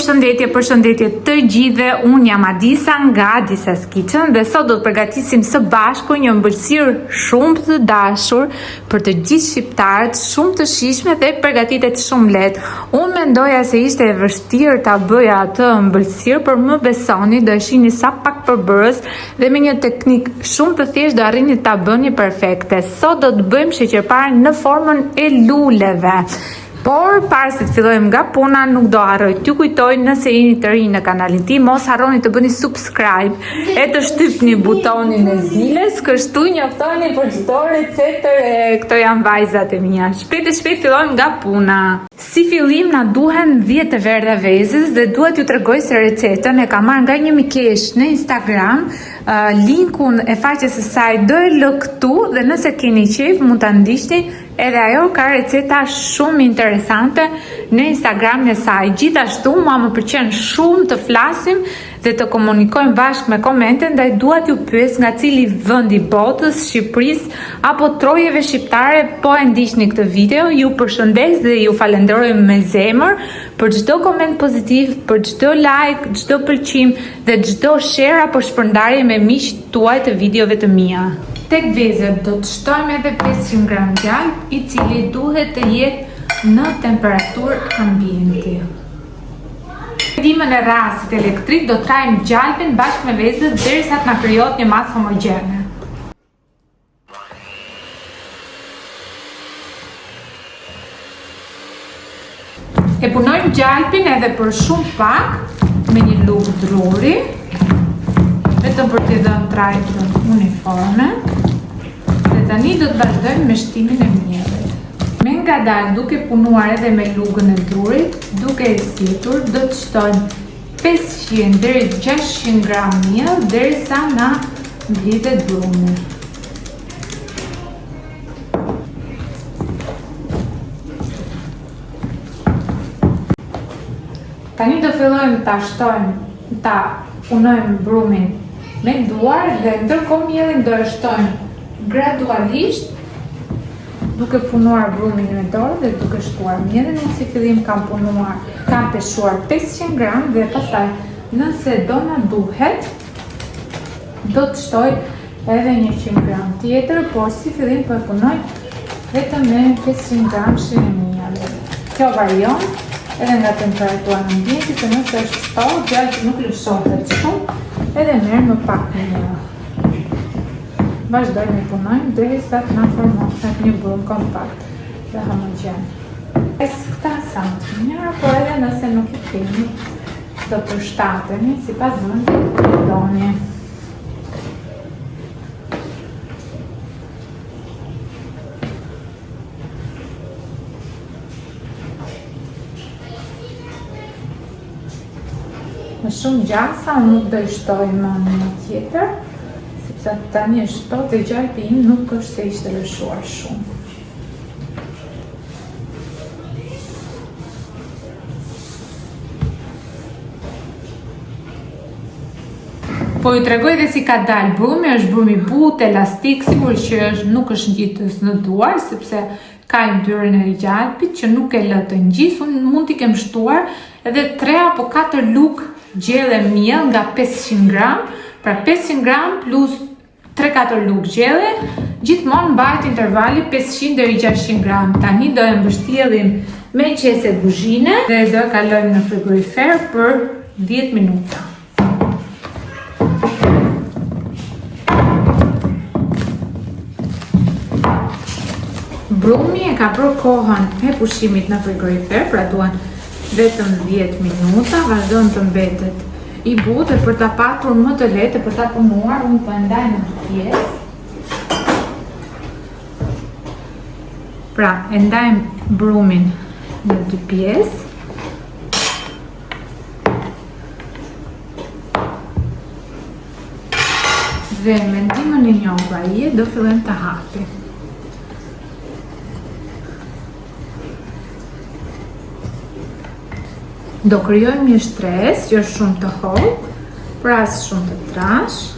Përshëndetje, përshëndetje të gjithëve. Unë jam Adisa nga Adisa's Kitchen dhe sot do të përgatisim së bashku një ëmbëlsirë shumë të dashur për të gjithë shqiptarët, shumë të shijshme dhe përgatitet shumë lehtë. Unë mendoja se ishte e vështirë ta bëja atë ëmbëlsirë, por më besoni, do e shihni sa pak përbërës dhe me një teknikë shumë të thjeshtë do arrini ta bëni perfekte. Sot do të bëjmë sheqerpare në formën e luleve. Por, para se të fillojmë nga puna, nuk do harroj t'ju kujtoj nëse jeni të rinj në kanalin tim, mos harroni të bëni subscribe e të shtypni butonin e ziles, kështu njoftoheni për çdo recetë të re. Këto janë vajzat e mia. Shpejt e shpejt fillojmë nga puna. Si fillim na duhen 10 të verdha vezës dhe dua t'ju tregoj se recetën e kam marrë nga një mikeshë në Instagram, linkun e faqes së saj do e lë këtu dhe nëse keni qejf mund ta ndiqni Edhe ajo ka receta shumë interesante në Instagramin e saj. Gjithashtu, mua më pëlqen shumë të flasim dhe të komunikojmë bashkë me komente, ndaj dua t'ju pyes nga cili vend i botës, Shqipërisë apo trojeve shqiptare po e ndiqni këtë video. Ju përshëndes dhe ju falenderoj me zemër për çdo koment pozitiv, për çdo like, çdo pëlqim dhe çdo share apo shpërndarje me miqtë tuaj të videove të mia. Tek vezët do të shtojmë edhe 500 gram gjalpë, i cili duhet të jetë në temperaturë ambienti. Me ndihmën e rrahësit elektrik do të rrahim gjalpin bashkë me vezët derisa të na krijohet një masë homogjene. E punojmë gjalpin edhe për shumë pak me një lugë druri, vetëm për t'i dhënë trajtën uniforme. Dhe tani do të vazhdojmë me shtimin e miellit. Me ngadalë duke punuar edhe me lugën e drurit, duke e situr, do të shtojmë 500 deri 600 gram miell derisa na mblidhet brumi. Tani do fillojmë ta shtojmë, ta punojmë brumin me duar dhe ndërkohë miellin do e shtojmë gradualisht duke punuar brumin me dorë dhe duke shtuar miellin. Unë si fillim kam punuar, kam peshuar 500 gram dhe pastaj nëse do na duhet do të shtoj edhe 100 gram tjetër, por si fillim po e punoj vetëm me 500 gramshin e miellit. Kjo varion edhe nga temperatura e ambientit, se nëse është ftohtë, gjalpi nuk lëshohet shumë, edhe merr më pak miell. Vazhdojmë e punojmë derisa të na formohet një brumë kompakt dhe homogjen. Këta sa të mira, por edhe nëse nuk i keni, do përshtateni sipas vendit ku doni. Me shumë gjasa unë nuk do i shtoj më një tjetër, sepse tani është ftohtë dhe gjalpi im nuk është se ishte lëshuar shumë. Po ju tregoj dhe si ka dalë brumi, është brum i butë, elastik, sigurisht që është, nuk është ngjitës në duar, sepse ka yndyrën e gjalpit që nuk e lë të ngjisë, unë mund t'i kem shtuar edhe 3 apo 4 lugë gjelle miell nga 500 gram, pra 500 gram plus 3-4 lugë gjelle, gjithmonë mbahet intervali 500 deri 600 gram. Tani do e mbështjellim me qese kuzhine dhe do e kalojmë në frigorifer për 10 minuta. Brumi e ka bërë kohën e pushimit në frigorifer, pra duhen vetëm 10 minuta, vazhdon të mbetet i butë dhe për ta patur më të lehtë për ta punuar, unë po e ndaj në dy pjesë. Pra, e ndajmë brumin në dy pjesë. Dhe me ndihmën e një okllaie do fillojmë të hapim. Do krijojmë një shtresë që është shumë të hollë, por as shumë të trashë.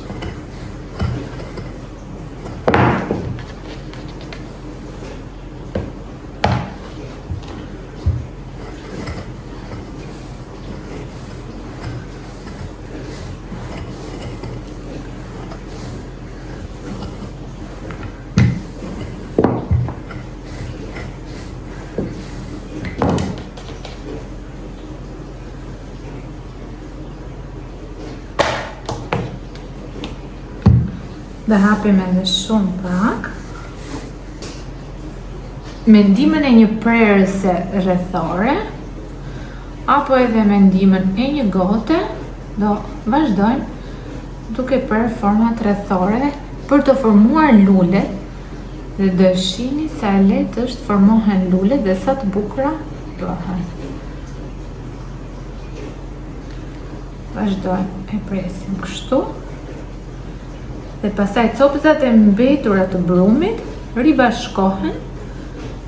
Dhe hapim edhe shumë pak. Me ndihmën e një prerëse rrethore, apo edhe me ndihmën e një gote, do vazhdojmë duke prerë format rrethore për të formuar lulet dhe do e shihni sa e lehtë është formohen lulet dhe sa të bukura bëhen. Vazhdojmë e presim kështu. Dhe pastaj copëzat e mbetura të brumit ribashkohen,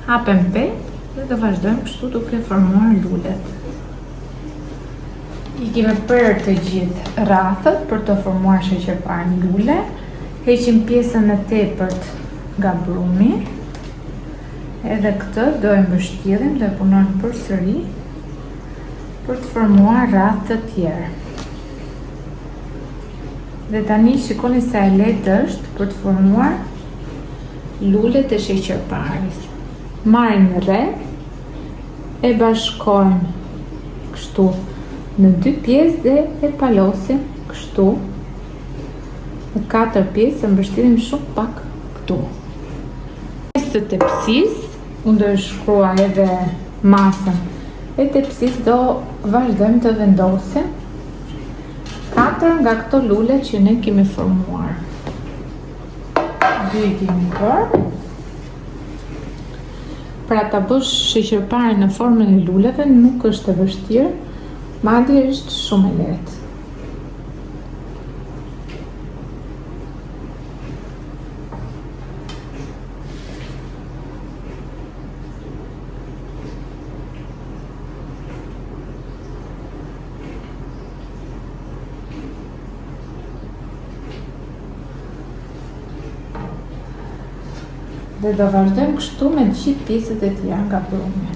hapen petë dhe do vazhdojmë kështu duke formuar lulet. I kemi prerë të gjithë rrathët për të formuar sheqerparen lule. Heqim pjesën e tepërt nga brumi. Edhe këtë do e mbështjellim, do e punojmë përsëri për të formuar rrathë të tjerë. Dhe tani shikoni sa e lehtë është për të formuar lulet e sheqerpares. Marrim një rreth, e bashkojmë kështu në dy pjesë dhe e palosim kështu në katër pjesë e mbështjellim shumë pak këtu. Pjesë të tepsisë, unë do e shkruaj edhe masën e tepsisë do vazhdojmë të vendosim Katër nga këto lule që ne kemi formuar. Dy i kemi bërë. Pra ta bësh sheqerparen në formën e luleve nuk është e vështirë, madje është shumë e lehtë. Dhe do vazhdojmë kështu me gjithë pjesët e tjera nga brumi.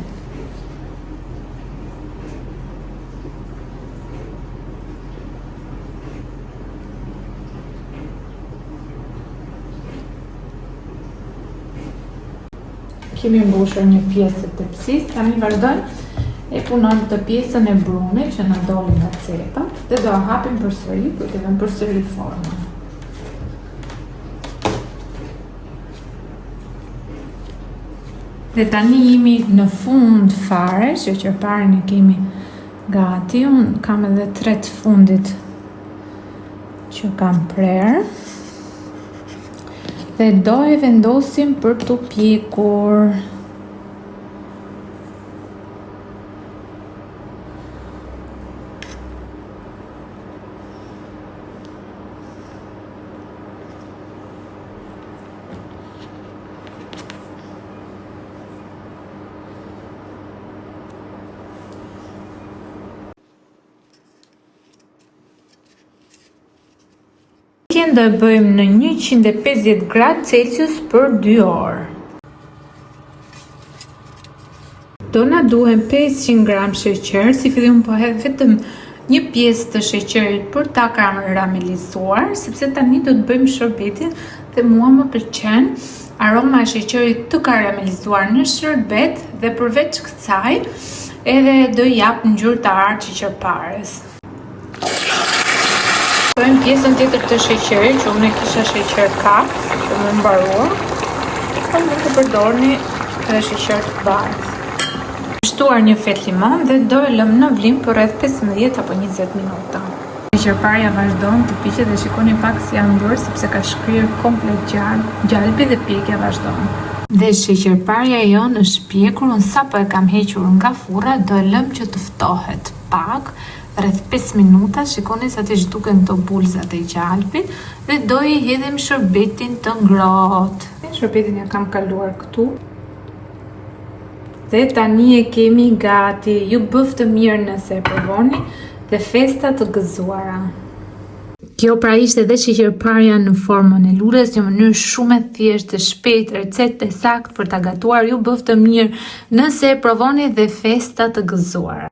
Kemi mbushur një pjesë të tepsisë, tani vazhdojmë e punojmë këtë pjesën e brumit që na doli nga cepat dhe do e hapim përsëri për të dhënë përsëri formën. Dhe tani jemi në fund fare, sheqerparen e kemi gati, unë kam edhe tre të fundit që kam prerë. Dhe do e vendosim për t'u pjekur. Pjekjen do e bëjmë në 150 gradë Celsius për 2 orë. Do na duhen 500 gram sheqer, si fillim po hedh vetëm një pjesë të sheqerit për ta karamelizuar, sepse tani do të bëjmë shërbetin dhe mua më pëlqen aroma e sheqerit të karamelizuar në shërbet dhe përveç kësaj edhe do i jap ngjyrë të artë sheqerpares. Shtojmë pjesën tjetër të sheqerit, që unë e kisha sheqer kaf, sepse më mbarua. Por mund të përdorni edhe sheqer të bardhë. Shtuar një fetë limon dhe do e lëmë në vlim për rreth 15 apo 20 minuta. Sheqerparja vazhdon të piqet dhe shikoni pak si janë bërë sepse ka shkrirë komplet gjalpi dhe pjekja vazhdon. Dhe sheqerparja jonë është pjekur, unë sapo e kam hequr nga furra, do e lëmë që të ftohet pak, rreth 5 minuta, shikoni sa të zhduken këto bulëzat e gjalpit dhe do i hedhim shërbetin të ngrohtë. Shërbetin e kam kaluar këtu. Dhe tani e kemi gati. Ju bëftë mirë nëse e provoni dhe festa të gëzuara. Kjo pra ishte dhe sheqerparja në formën e lules, një mënyrë shumë e thjeshtë, e shpejtë, recetë e saktë për ta gatuar. Ju bëftë mirë nëse e provoni dhe festa të gëzuara.